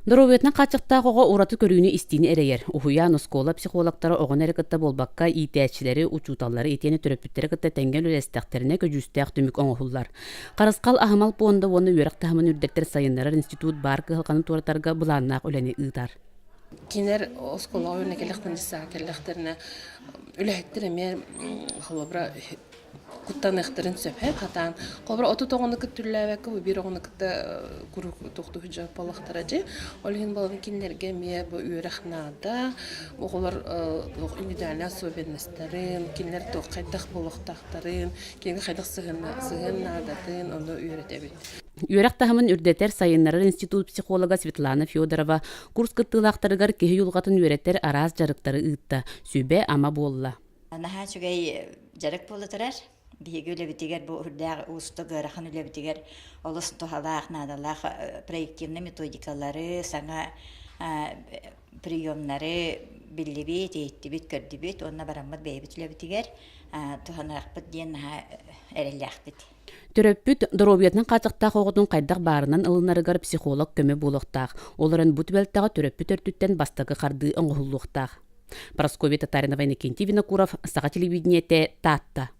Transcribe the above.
Доруобуйатынан хааччахтаах оҕо ураты көрүүнү-истиини эрэйэр. Уһуйаан, оскуола психологтара оҕону эрэ кытта буолбакка, иитээччилэри, учууталлары итиэннэ төрөппүттэри кытта тэҥҥэ үлэлэстэхтэринэ көдьүүстээх түмүк оҥоһуллар. Харысхал аһымал пуонда уонна үөрэх таһымын үрдэттэр сайыннарар институт баар кыһалҕаны туоратарга былааннаах үлэни ыытар. Кинилэр оскуолаҕа үөрэнэ кэллэхтэринэ, дьиссааҕа кэллэхтэринэ үлэһиттэр эмиэ холобура куттаныахтарын сөп ээ хатаан. Холобура 30 оҕону кытта үлэлээбэккэ бу биир оҕону кытта куруук тохтуу сылдьар буоллахтара дии. Ол иһин буолан кинилэргэ эмиэ бу үөрэх наада. Оҕолор индивидуальнай особенностарын, кинилэр туох хайдах буолуохтаахтарын, кинилэргэ хайдах сыһыан сыһыан наадатын ону үөрэтэбит. Үөрэх таһымын үрдэтэр, сайыннарар институт психолога Светлана Федорова курс кыттыылаахтарыгар киһи уйулҕатын үөрэтэр араас дьарыктары ыытта, сүбэ-ама буолла. Наһаа үчүгэй дьарык буола турар. Биһиги үлэбитигэр бу үрдээх уустук ыарахан үлэбитигэр олус туһалаах, наадалаах проективнай методикалары, саҥа приемнары биллибит, иһиттибит, көрдүбүт уонна бараммыт бэйэбит үлэбитигэр туһаныахпыт диэн наһаа эрэллээхпит. Төрөппүт доруобуйатынан хааччахтаах оҕотун хайдах баарынан ылынарыгар психолог көмө буолуохтаах. Ол эрэн бу түбэлтэҕэ төрөппүт өртүттэн бастакы хардыы оҥоһуллуохтаах. Парасковья Татаринова, Иннокентий Винокуров, Саха телевидениетэ, Таатта.